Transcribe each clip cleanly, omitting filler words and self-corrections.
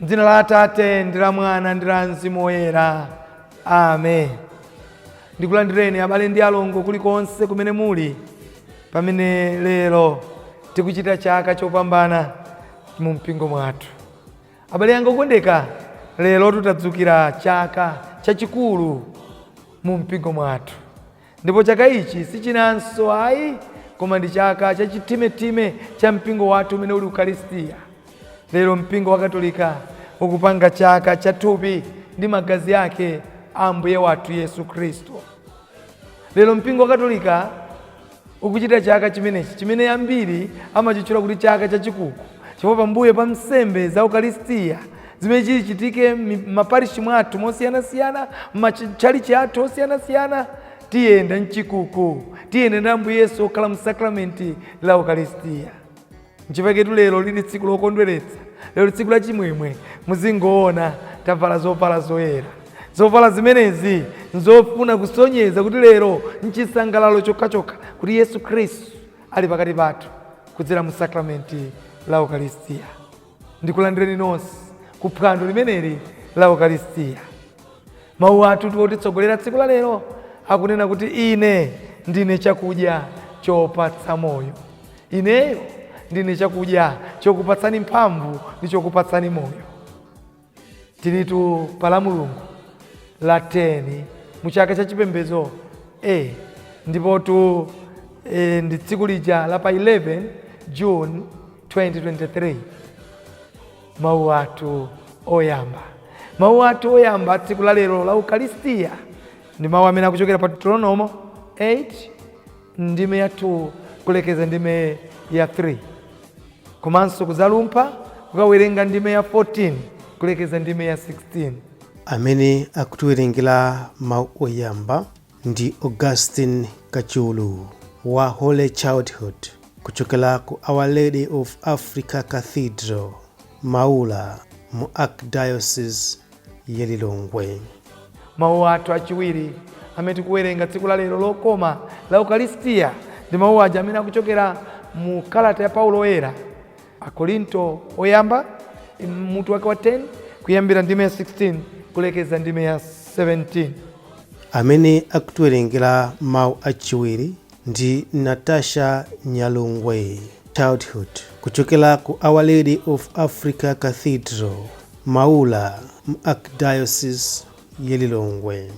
M'dzina la Atate ndi la Mwana ndi la Mzimu Woyera. Amen. Ndikulandireni abale ndi alongo kulikonse kumene muli pamene lero tikuchita chaka chopambana mu mpingo mwathu. Abale anga okondeka, lero tadzukira chaka chachikulu mu mpingo mwathu. Ndipo chaka ichi sichinanso ayi, koma ndi chaka chachithimetime cha mpingo wathu umene uli Ukaristiya. Lero mpingo wa Katolika ukupanga chaka cha thupi ndi magazi ake a Ambuye wathu Yesu Khristu. Lero mpingo wa Katolika ukuchita chaka chimenechi chimene ambiri amachitchula kuti chaka chachikuku, chifukwa pambuyo pa nsembe za Ukaristiya zimene chichitike m'maparishi mwathu mosiyanasiyana, m'matchalichi athu osiyanasiyana, tiyenda mchikuku, tiyenda ndi Ambuye Yesu okhala mu sakramenti la Ukaristiya. Nchifukwa lero lili tsiku lokondweretsa, lero tsiku la chimwemwe. Muzingoona tavala zovala zoyera. Zovala zimenezi nzofuna kusonyeza kuti lero nchisangalalo chokhachokha kuti Yesu Khristu ali pakati pathu kudzera mu sakramenti la Ukaristiya. Ndikulandireni nonse ku phwando limeneli la Ukaristiya. Mawu athu otitsogolera tsiku la lero akunena kuti ine ndine chakudya chopatsa moyo. Ineyo ndine chakudya chokupatsani mphamvu ndi chokupatsani moyo. Tilitu pa la Mulungu la 10 mu chaka cha chipembedzo A, ndipotu ndi tsiku lija la pa 11 June 2023. Mawu athu oyamba, mawu athu oyamba tsiku la lero la Ukaristiya ndi mawu amene akuchokera pa Deuteronomo 8 ndime ya 2 kulekeza ndime ya 3, komanso kuzalumpha kukawerenga ndime ya 14 kulekeza ndime ya 16. Amene akutiwerengera mawu oyamba ndi Augustine Kachulu wa Holy Childhood kuchokera ku Our Lady of Africa Cathedral, Maula, mu Archdiocese ya Lilongwe. Mawu athu achiwiri amene tikuwerenga tsiku la lero lokoma la Ukaristiya ndi mawu aja amene akuchokera mu kalata ya Paulo Oyera Akorinto oyamba, mutu wake wa 10, kuyambira ndime ya 16 kulekeza ndime ya 17. Amene akutiwerengera mawu achiwiri ndi Natasha Nyalungwe, Childhood, kuchokera ku Our Lady of Africa Cathedral, Maula, mu Archdiocese ya Lilongwe.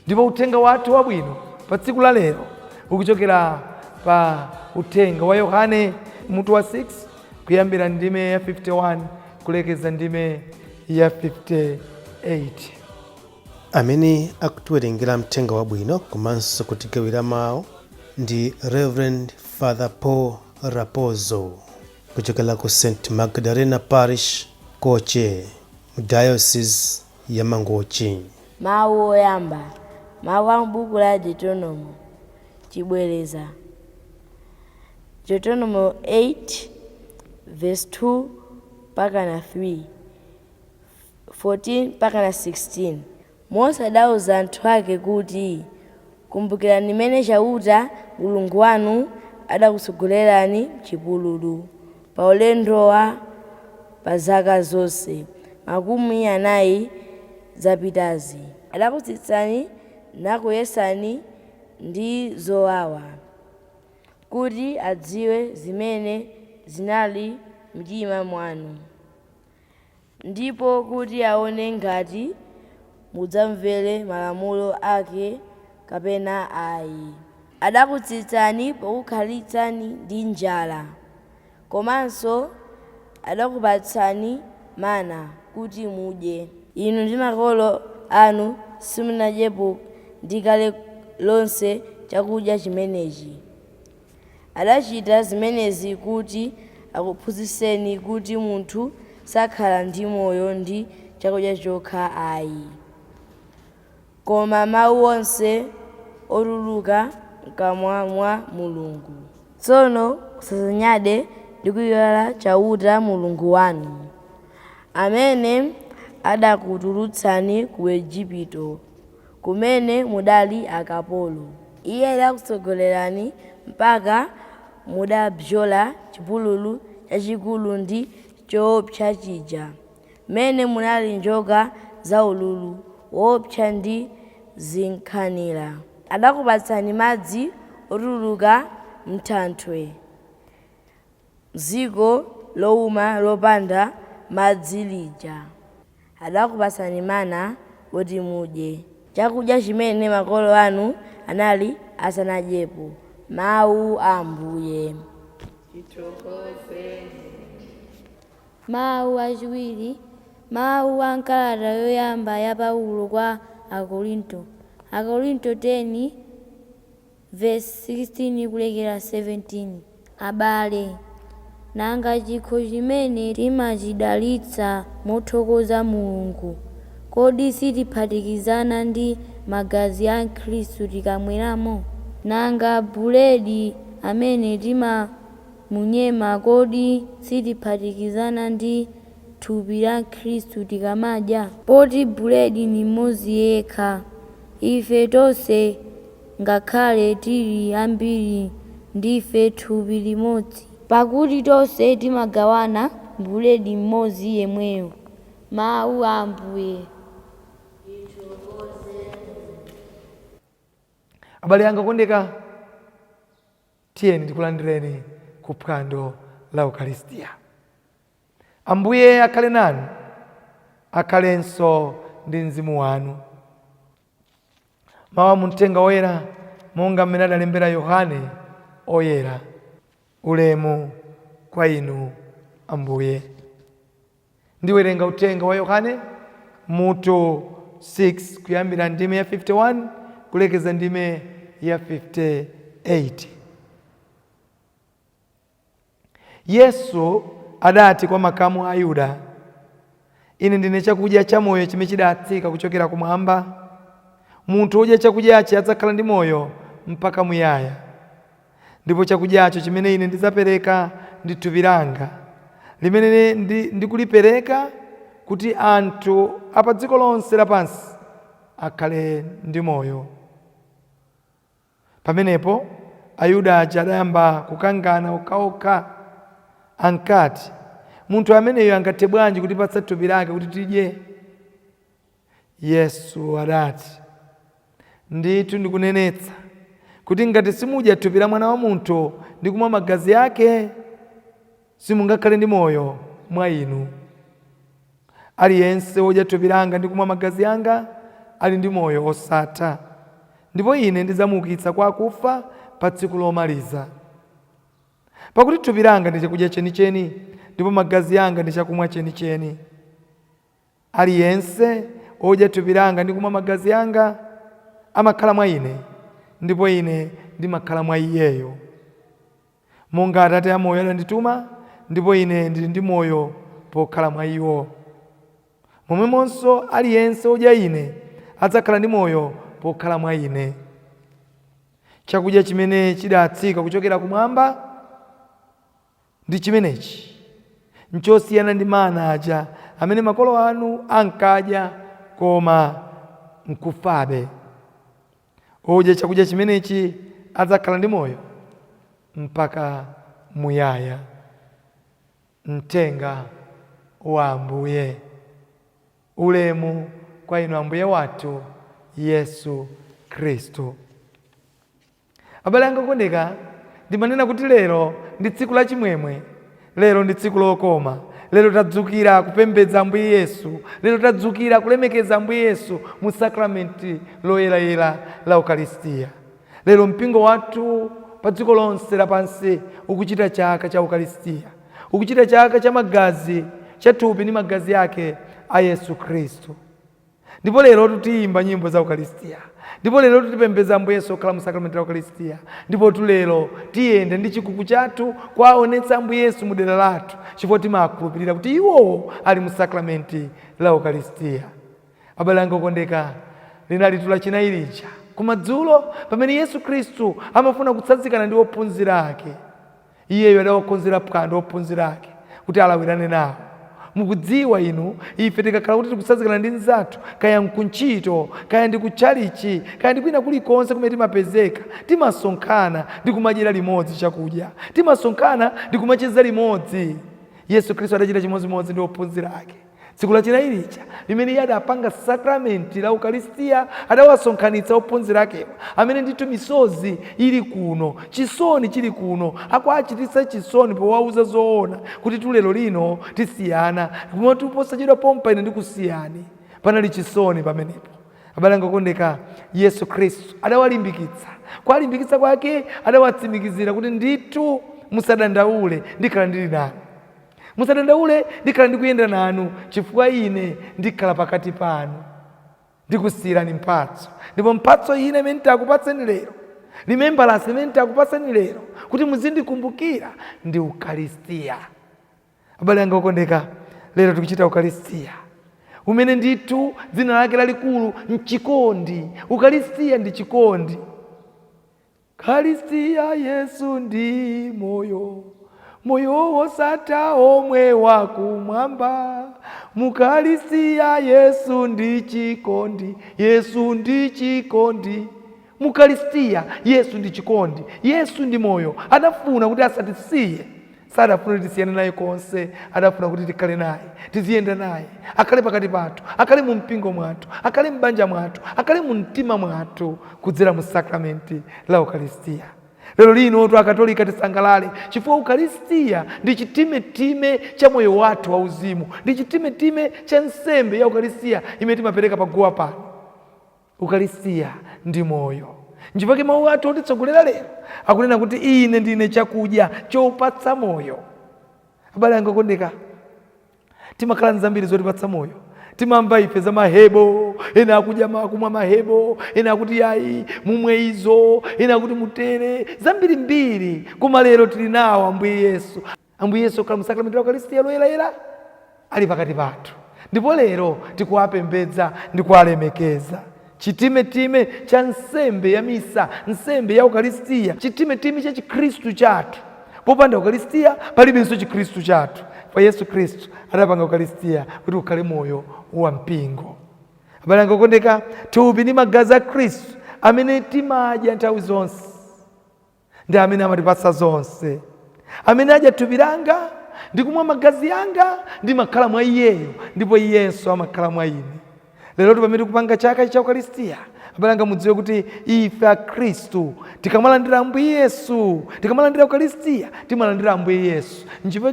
Ndipo uthenga wathu wabwino pa tsiku la lero ukuchokera pa uthenga wa Yohane mutu wa 6 kuyambira ndime ya 51 kulekeza ndime ya 58. Amene akutiwerengera mthenga wabwino komanso kutigawira mawu ndi Reverend Father Paul Rapozo kuchokera ku St Magdalena Parish, Koche, mu Diocese ya Mangochi. Mawu oyamba, mawu a m'buku la Deuteronomo, chibwereza. Deuteronomo 8 verse 2 mpaka na 3, 14 mpaka na 16. Mose adauza anthu ake kuti, "Kumbukirani mmene Chauta Mulungu wanu adakutsogolerani m'chipululu pa ulendo wa pa zaka zonse 40 zapitazi. Adakutsitsani nakuyesani ndi zowawa, kuti adziwe zimene zinali m'mtima mwanu, ndipo kuti aone ngati mudzamvere malamulo ake kapena ayi. Adakutsitsani pokukhalitsani ndi njala, komanso adakupatsani mana kuti mudye. Inu ndi makolo anu simunadyepo ndi kale lonse chakudya chimenechi. Adachita zimenezi kuti akuphunzitseni kuti munthu sakhala ndi moyo ndi chakudya chokha ayi, koma mawu onse otuluka mkamwa mwa Mulungu. Tsono musadzanyade ndi kuyiwala Chauta Mulungu wanu, amene adakutulutsani ku Igupto, kumene mudali akapolo. Iye adakutsogolerani mpaka mudabzola chipululu chachikulu ndi choopsa chija, Mmene munali njoka zaululu woopsa ndi zinkhanira. Adakupatsani madzi otuluka m'thanthwe, m'dziko lowuma lopanda madzi lija. Adakupatsani mana woti mudye, chakudya chimene makolo anu anali asanadyepo. Mawu a Ambuye. Mawu achiwiri, mawu a m'kalata yoyamba ya Paulo kwa Akorinto, Akorinto 10 verse 16 kulekera 17. Abale, nanga chikho chimene timachidalitsa mothokoza Mulungu, kodi sitiphatikizana ndi magazi a Khristu tikamweramo? Nanga buledi amene timamunyema, kodi sitiphatikizana ndi thupi la Khristu tikamadya? Poti buledi ni mmodzi yekha, ife tonse ngakhale tili ambiri ndife thupi limodzi, pakuti tonse timagawana buledi mmodzi yemweyo. Mawu a Ambuye. Abale anga okondeka, tiyeni tikulandireni ku phwando la Ukaristiya. Ambuye akhale nanu, akhalenso ndi mzimu wanu. Mawu a mu Mthenga Woyera monga mmene adalembera Yohane Oyera. Ulemu kwa inu Ambuye. Ndiwerenga uthenga wa Yohane mutu 6 kuyambira ndime ya 51 kulekeza ndime ya 58. Yesu adati kwa makamu a Ayuda, Ine ndine chakudya chamoyo chimene chidatsika kuchokera kumwamba. Munthu wodya chakudyachi adzakhala ndi moyo mpaka muyaya. Ndipo chakudyacho chimene Ine ndidzapereka ndi thupi langa, limene ndikulipereka kuti anthu a pa dziko lonse lapansi akhale ndi moyo. Pamenepo Ayuda aja adayamba kukangana okhaokha. Ankati, Munthu ameneyu angathe bwanji kutipatsa thupi lake kuti tidye? Yesu adati, Ndithu ndikunenetsa kuti ngati simudya thupi la Mwana wa Munthu ndi kumwa magazi ake, simungakhale ndi moyo mwa inu. Aliyense wodya thupi langa ndi kumwa magazi anga ali ndi moyo wosatha, ndipo Ine ndidzamuukitsa kwa akufa pa tsiku lomaliza. Pakuti thupi langa ndi chakudya chenicheni, ndipo magazi anga ndi chakumwa chenicheni. Aliyense wodya thupi langa ndi kumwa magazi anga amakhala mwa Ine, ndipo Ine ndimakhala mwa iyeyo. Monga Atate amoyo adandituma, ndipo Ine ndili ndi moyo pokhala mwa iwo, momwemonso aliyense wodya Ine adzakhala ndi moyo pokhala mwa Ine. Chakudya chimene chidatsika kuchokera kumwamba ndi chimenechi, nchosiyana ndi mana aja amene makolo anu ankadya koma nkufabe. Odya chakudya chimenechi adzakhala ndi moyo mpaka muyaya. Mthenga wa Ambuye. Ulemu kwa inu Ambuye wathu Yesu Khristu. Abale anga okondeka, ndimanena kuti lero ndi tsiku la chimwemwe, lero ndi tsiku lokoma, lero tadzukira kupembedza Ambuye Yesu, lero tadzukira kulemekeza Ambuye Yesu mu sakramenti loyerayera la Ukaristiya. Lero mpingo wathu pa dziko lonse lapansi ukuchita chaka cha Ukaristiya, ukuchita chaka cha magazi, cha thupi ndi magazi ake a Yesu Khristu. Ndipo lerotu tiyimba nyimbo za Ukaristiya. Ndipo lerotu tipembedza Ambuye Yesu okhala mu sakramenti la Ukaristiya. Ndipotu lero tiyenda ndi chikuku chathu kuwaonetsa Ambuye Yesu mu dera lathu chifukwa timakhulupirira kuti iwowo ali mu sakramenti la Ukaristiya. Abale anga okondeka, linalitu Lachinayi lija kumadzulo pamene Yesu Khristu amafuna kutsanzikana ndi ophunzira ake. Iyeyo adawakonzera phwando ophunzira ake kuti alawirane nawo. Mukudziwa inu, ife tikakhala kuti tikutsanzikana ndi mnzathu, kaya nkuntchito, kaya ndi kutchalitchi, kaya ndi kwina kulikonse kumene timapezeka, timasonkhana ndi kumadyera limodzi chakudya. Timasonkhana ndi kumacheza limodzi. Yesu Khristu adachita chimodzimodzi ndi ophunzira ake. Tsiku lachinayi lija limene iye adapanga sakramenti la Ukaristiya, adawasonkhanitsa ophunzira akewa amene ndithu misozi ili kuno, chisoni chili kuno, akuachititsa chisoni powauza zoona kuti tulero lino tisiyana, koma posachedwa pompa ine ndikusiyani. Panali chisoni pamenepo. Abale anga okondeka, Yesu Khristu adawalimbikitsa. Kuwalimbikitsa kwake adawatsimikizira kuti ndithu musadandaule, ndikhala ndili nanu. Musadandaule, ndikhala ndikuyenda nanu, chifukwa ine ndikhala pakati panu. Ndikusiyirani mphatso, ndipo mphatso ina imene nditakupatseni lero, limembalasi imene nditakupatseni lero kuti muzindikumbukira ndi Ukaristiya. Abale anga okondeka, lero tikuchita Ukaristiya umene ndithu dzina lake lalikulu nchikondi. Ukaristiya ndi chikondi. Ukaristiya Yesu ndi moyo, moyo wosatha omwe wakumwamba. Mukaristiya Yesu ndi chikondi, Yesu ndi chikondi. Mukaristiya Yesu ndi chikondi, Yesu ndi moyo. Adafuna kuti asatisiye, sadafuna kuti tisiyane naye konse, adafuna kuti tikhale naye, tiziyenda naye, akhale pakati pathu, akhale mu mpingo mwathu, akhale m'banja mwathu, akhale mu mtima mwathu kudzera mu sakramenti la Ukaristiya. Lero lino tu Akatolika tisangalale chifukwa Ukaristiya ndi chitimetime cha moyo wathu wauzimu, ndi chitimetime cha nsembe ya Ukaristiya imene timapereka paguwa pano. Ukaristiya ndi moyo. Nchifukwa mawu athu otitsogolera lero akunena kuti ine ndine chakudya chopatsa moyo. Abale anga okondeka, timakhala nzambiri zotipatsa moyo. Timamva ife za mahebo, ena akudya akumwa mahebo, ena akuti yayi mumwe izo, ena akuti mutere, zambirimbiri. Koma lero tili nawo Ambuye Yesu. Ambuye Yesu okhala mu sakramenti la Ukaristiya loyerayera ali pakati pathu, ndipo lero tikuwapembedza ndi kuwalemekeza. Chitimetime cha nsembe ya misa, nsembe ya Ukaristiya, chitimetime cha chikhristu chathu. Popanda Ukaristiya palibenso chikhristu chathu. Pa Yesu Khristu adapanga Ukaristiya kuti ukhale moyo wa mpingo. Abale anga okondeka, thupi ndi magazi a Khristu amene timadya nthawi zonse ndi amene amatipatsa zonse. Amene adya thupi langa ndi kumwa magazi anga, ndimakhala mwa iyeyo ndipo iyenso amakhala mwa ine. Lero pamene tikupanga chaka cha Ukaristiya, abale anga, mudziwe kuti ife Akhristu tikamalandira Ambuye Yesu, tikamalandira Ukaristiya, timalandira Ambuye Yesu. Nchifukwa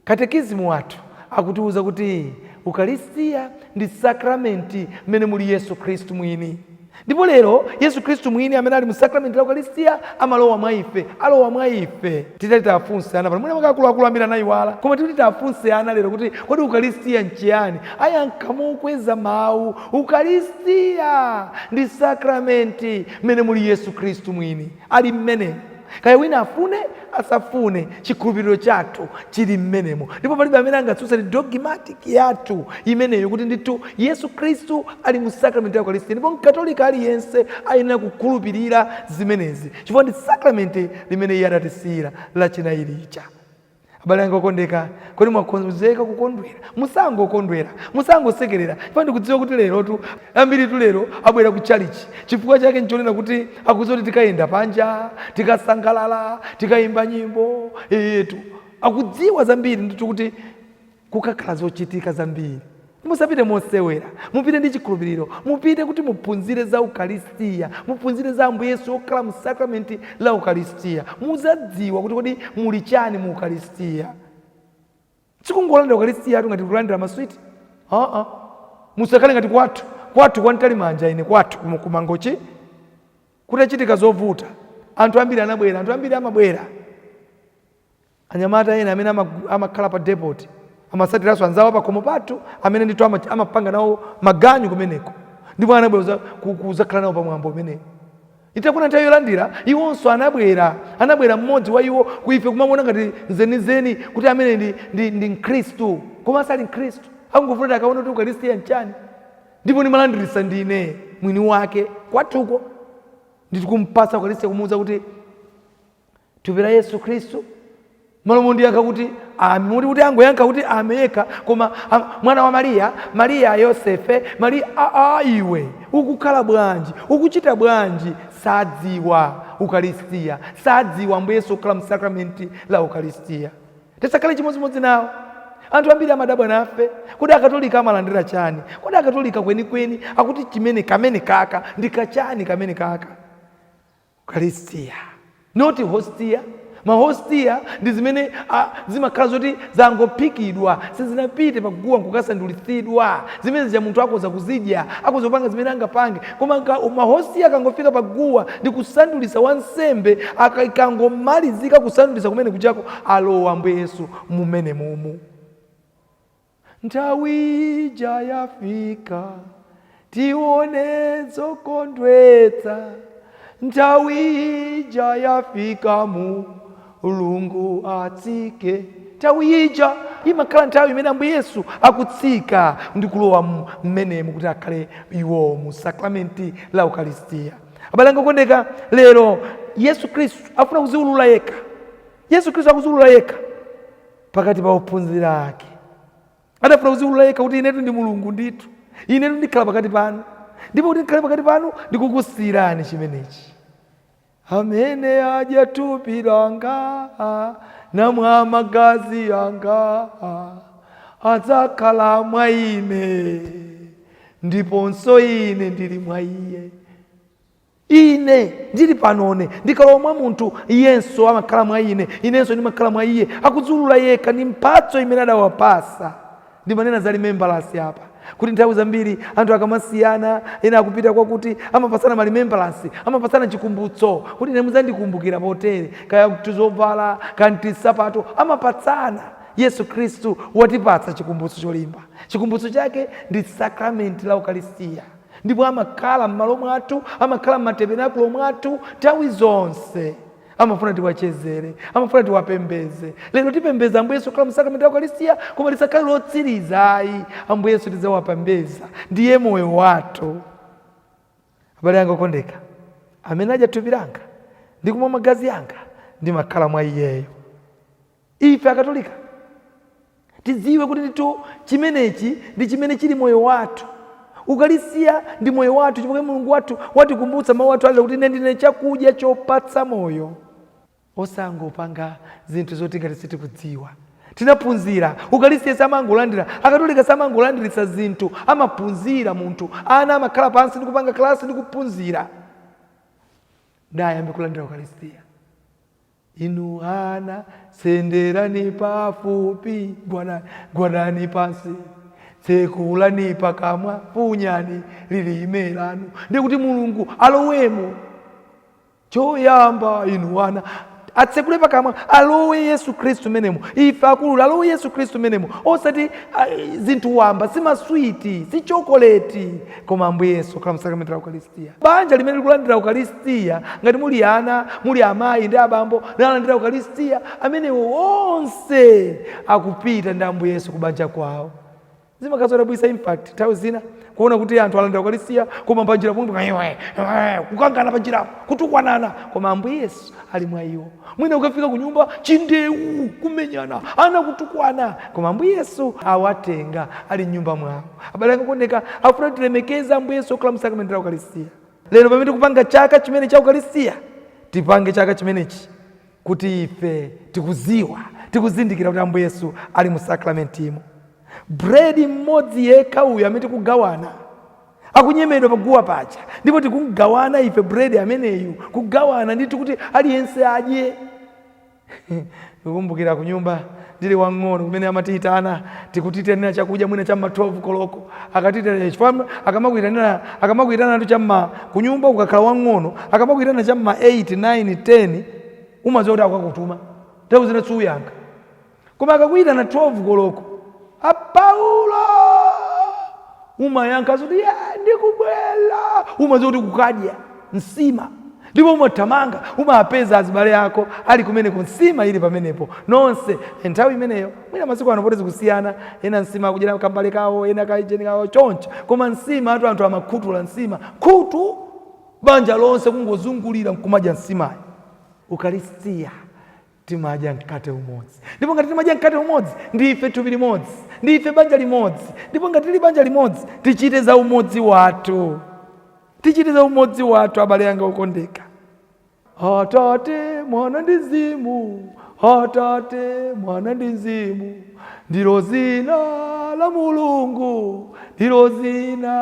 katekizimu wathu akutiuza kuti Ukaristiya ndi sakramenti mmene muli Yesu Khristu mwini. Ndipo lero Yesu Khristu mwini amene ali mu sakramenti la Ukaristiya amalowa mwa ife, alowa mwa ife. Titati tafunse ana pano, mwina akuluakulu ambiri anayiwala, koma tikuti tafunse ana lero kuti kodi Ukaristiya nchiyani, ayankha mokweza mawu, Ukaristiya ndi sakramenti mmene muli Yesu Khristu mwini, ali mmenemo. Kaya wina afune asafune, chikhulupiriro chathu chili mmenemo, ndipo palibe amene angatsutse dogmatic yathu imeneyo kuti ndithu Yesu Khristu ali mu sakramenti ya Ukaristiya. Ndipo mkatolika aliyense ayenera kukhulupirira zimenezi chifukwa ndi sakramenti limene iye adatisiyira lachinayi lija. Abale anga okondeka, kodi mwakonzeka kukondwera? Musangokondwera, musangosekerera, chifukwa ndikudziwa kuti lerotu ambiritu lero abwera ku chalichi chifukwa chake nchonena kuti akudziwa kuti tikayenda panja, tikasangalala, tikayimba nyimbo yetu. Akudziwa zambiri ndithu kuti kukakhala zochitika zambiri. Musapite mosewera, mupite ndi chikhulupiriro, mupite kuti muphunzire za Ukaristiya, muphunzire za Ambuye Yesu okhala mu sakramenti la Ukaristiya. Muzadziwa kuti kodi muli chani mu Ukaristiya. Sikungolandira Ukaristiya atu ngati kulandira maswiti. Aa, musakhale ngati kwathu kwathu kwantali manja. Ine kwathu kumangochi kutachitika zovuta, anthu ambiri anabwera, anthu ambiri amabwera. Anyamata ena amene amakhala pa depot amasatiranso anzawo pakhomo pathu amene ndithu amapanga nawo maganyu kumeneko, ndipo anabwera kuzakhala nawo pamwambo umenewo. Itakuna nthawi yolandira, iwonso anabwera, anabwera mmodzi wa iwo kuife kumamuona ngati nzenizeni kuti amene ndi mkhristu, koma asali mkhristu, akungofuna kuti akaone kuti Ukaristiya nchani. Ndipo ndimalandirisa ndine mwini wake kwathuko, ndikumpasa Ukaristiya, kumuwuza kuti thupi la Yesu Khristu. Malo mondiyankha kuti ame, muti kuti angoyankha kuti ame yekha, koma mwana wa Mariya, Mariya Yosefe, Mariya, a iwe ukukhala bwanji, ukuchita bwanji? Sadziwa Ukaristiya, sadziwa Ambuye Yesu okhala mu sakramenti la Ukaristiya. Tisakhale chimodzimodzi nawo. Anthu ambiri amadabwa nafe kuti Akatolika amalandira chani? Kodi Akatolika kwenikweni akuti chimene kamene kaka ndi kachani kamene kaka? Ukaristiya, not hostia. Mahostiya ndi zimene zimakhala zoti zangophikidwa, sizinapite paguwa nkukasandulitsidwa. Zimene zija munthu akhoza kuzidya, akhoza kupanga zimene angapange. Koma mahostiya akangofika paguwa ndi kusandulitsa, wansembe ikangomalizika kusandulitsa kumene kuchako, alowa Ambuye Yesu mumene mumu. Nthawi ija yafika, tione zokondwetsa. Nthawi ija yafika, Mulungu atsike. Nthawi ija imakhala nthawi imene Ambuye Yesu akutsika ndi kulowa mmenemu kuti akhale iwo mu sakramenti la Ukaristiya. Abale anga okondeka, lero Yesu Khristu afuna kuziwulula yekha. Yesu Khristu akuziwulula yekha pakati pa ophunzira ake. Adafuna kuziwulula yekha kuti inetu ndi Mulungu ndithu, inetu ndikhala pakati panu, ndipo kuti ndikhale pakati panu ndikukusiyirani chimenechi: amene adya thupi langa namwa magazi anga adzakhala mwa ine, ndiponso ine ndili mwa iye. Ine ndili panone, ndikalowa mwa munthu, iyenso amakhala mwa ine, inenso ndimakhala mwa iye. Akudziwulula yekha ndi mphatso imene adawapasa. Ndimanena za remembrance apa kuti nthawi zambiri anthu akamasiyana, ena akupita kwakuti, amapasana ma remembrance, amapasana chikumbutso kuti ine mudzandikumbukira potere, kaya kuti zovala, kaya nsapato, amapatsana. Yesu Khristu watipatsa chikumbutso cholimba. Chikumbutso chake ndi sakramenti la Ukaristiya, ndipo amakhala m'malo mwathu, amakhala m'matabernakulo mwathu nthawi zonse. Amafuna tiwachezere, amafuna tiwapembeze. Lero tipembeza Ambuye Yesu kukhala msakramenti la Ukaristiya, koma lisakhale lotsiriza ayi. Ambuye Yesu tidzawapembeza, ndiye moyo wathu. Abale anga okondeka, amene adya thupi langa ndi kumwa magazi anga, ndimakhala mwa iyeyo. Ife Akatolika tidziwe kuti ndithu chimenechi ndi chimene chili moyo wathu. Ukaristiya ndi moyo wathu, chifukwa Mulungu wathu watikumbutsa mawu athu alero kuti ine ndine chakudya chopatsa moyo. Osangopanga zinthu zoti ngati sitikudziwa. Tinaphunzira Ukaristiya samangolandira. Akatolika samangolandiritsa zinthu, amaphunzira munthu. Ana amakhala pansi ndi kupanga klasi ndi kuphunzira ndayambe kulandira Ukaristiya. Inu ana, senderani pafupi, gwadani pansi, tsekulani pakamwa, funyani lilime lanu, ndiye kuti Mulungu alowemo. Choyamba inu ana atsekule pakamwa, alowe Yesu Khristu menemo. Ife akulu, alowe Yesu Khristu menemo, osati zinthu wamba, si maswiti, si chokoleti, koma Ambuye Yesu khala msakramenti la Ukaristiya. Banja limene likulandira Ukaristiya, ngati muli ana, muli amayi ndi abambo nalandira Ukaristiya, amenewo onse akupita ndi Ambuye Yesu kubanja kwawo. Zimakhala zodabwitsa, in fact, nthawi zina kuona kuti anthu alandira Ukaristiya, koma panjira pomwe iwe, iwe, kukangana panjirapo, kutukwanana, koma Ambuye Yesu ali mwa iwo. Mwina ukafika ku nyumba, chindewu, kumenyana, ana kutukwana, koma Ambuye Yesu awatenga ali mnyumba mwawo. Abale anga okondeka, afuna tilemekeze Ambuye Yesu okhala msakramenti la Ukaristiya. Lero pamene tikupanga chaka chimene cha Ukaristiya, tipange chaka chimenechi kuti ife tikuziwa, tikuzindikira kuti Ambuye Yesu ali mu sakramentimo. Bredi mmodzi yekha uyu amene tikugawana akunyemedwa paguwa paja, ndipo tikugawana ife bredi ameneyu, kugawana ndithu kuti aliyense adye. Ndikukumbukira kunyumba ndili wang'ono, kumene amatiyitana, tikutiitanira chakudya mwina cham'ma 12 koloko. Akatiitanira, chifukwa akamakuyitanatu cham'ma kunyumba, ukakhala wang'ono, akamakuyitana cham'ma 8, 9, 10, umadziwa kuti akakutuma. Nthawi zina suyankha. Koma akakuyitana 12 koloko, "Apaulo," umayankha zoti, "Ye, ndikubwera." Umadziwa kuti kukadya nsima, ndipo umathamanga, umapeza azibale ako ali kumeneko, nsima ili pamenepo nonse. Nthawi imeneyo, mwina masiku ano poti zikusiyana, ena nsima akudyera kambale kawo, ena kaijeni kawo choncho, koma nsima atu anthu amakhutula nsima khutu, banja lonse kungozungulira nkumadya nsimayo. Ukaristiya, timadya mkate umodzi, ndipo ngati timadya mkate umodzi, ndife thupi limodzi, ndife banja limodzi. Ndipo ngati tili banja limodzi, tichite za umodzi wathu, tichite za umodzi wathu. Abale anga okondeka, Atate, Mwana ndi Mzimu. Atate, Mwana ndi Mzimu, ndilo zina la Mulungu, ndilo zina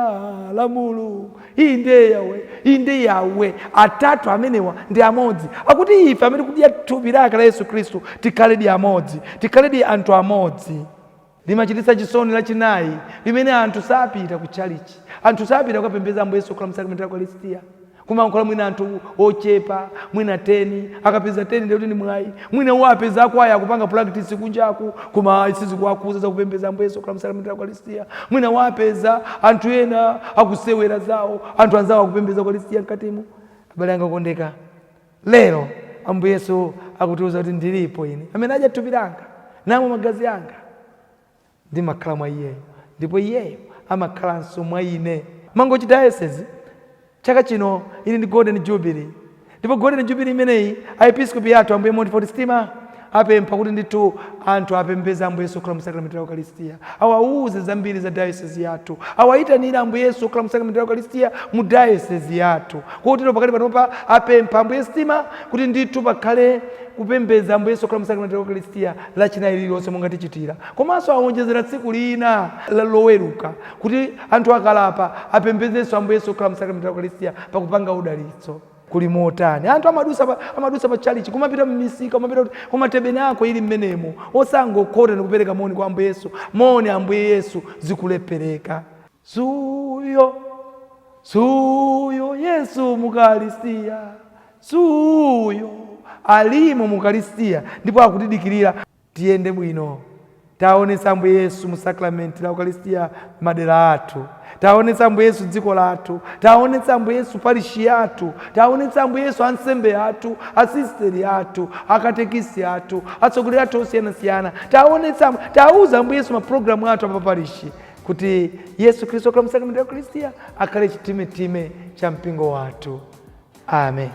la Mulungu. Inde Yawe, inde Yawe, atatu amenewa ndi amodzi. Akuti ife amene tikudya thupi lake la Yesu Khristu tikhaledi amodzi, tikhaledi anthu amodzi. Limachititsa chisoni Lachinayi limene anthu sapita ku tchalitchi, anthu sapita kukapembedza Ambuye Yesu kukhala msakramenti la Ukaristiya. Kumankhula mwina anthu ochepa, mwina 10, akapeza 10 ndiye kuti ndi mwayi. Mwina uwapeza akwaya akupanga practice kunjaku, koma sizikuwakhudza za kupembedza Ambuye Yesu kukhala msakramenti la Ukaristiya. Mwina uwapeza anthu ena akusewera zawo, anthu anzawo akupembedza Ukaristiya mkatimo. Abale anga okondeka, lero Ambuye Yesu akutiuza kuti ndilipo ine, amene adya thupi langa namwa magazi anga, ndimakhala mwa iyeyo ndipo iyeyo amakhalanso mwa ine. Mangochi Diocese chaka chino ili ndi Golden Jubilee, ndipo Golden Jubilee imeneyi aepiskopi athu Ambuye Montfort Stima apempha kuti ndithu anthu apembedze Ambuye Yesu kukhala msakramenti la Ukaristiya, awauze zambiri za diocese yathu, awayitanire Ambuye Yesu kukhala msakramenti la Ukaristiya mu diocese yathu. Kotero pakati panopa apempha Ambuye Stima kuti ndithu pakhale kupembedza Ambuye Yesu kukhala msakramenti la Ukaristiya Lachinayi lililonse monga tichitira, komanso awonjezera tsiku lina la Loweruka kuti anthu akalapa apembedzenso Ambuye Yesu kukhala msakramenti la Ukaristiya pakupanga udalitso. Kuli motani? Anthu amadusa pa, amadusa pa tchalitchi, kumapita mmisika, kumapita kuti, koma tabernacle ili mmenemo, osangokhota ndi kupereka moni kwa Ambuye Yesu, moni Ambuye Yesu, zikulephereka. Suyo, suyo Yesu mukaristiya, suyo alimo mukaristiya ndipo akutidikirira. Tiyende bwino, taonetsa Ambuye Yesu mu sakramenti la Ukaristiya madera athu, taonetsa Ambuye Yesu dziko lathu, taonetsa Ambuye Yesu parishi yathu, taonetsa Ambuye Yesu ansembe athu, asisteri athu, akatekisi athu, atsogoleri athu osiyanasiyana, taonetsa, tauza Ambuye Yesu mapulogalamu athu apa parishi, kuti Yesu Khristu okhala mu sakramenti la Ukaristiya akhale chitimetime cha mpingo wathu. Amen.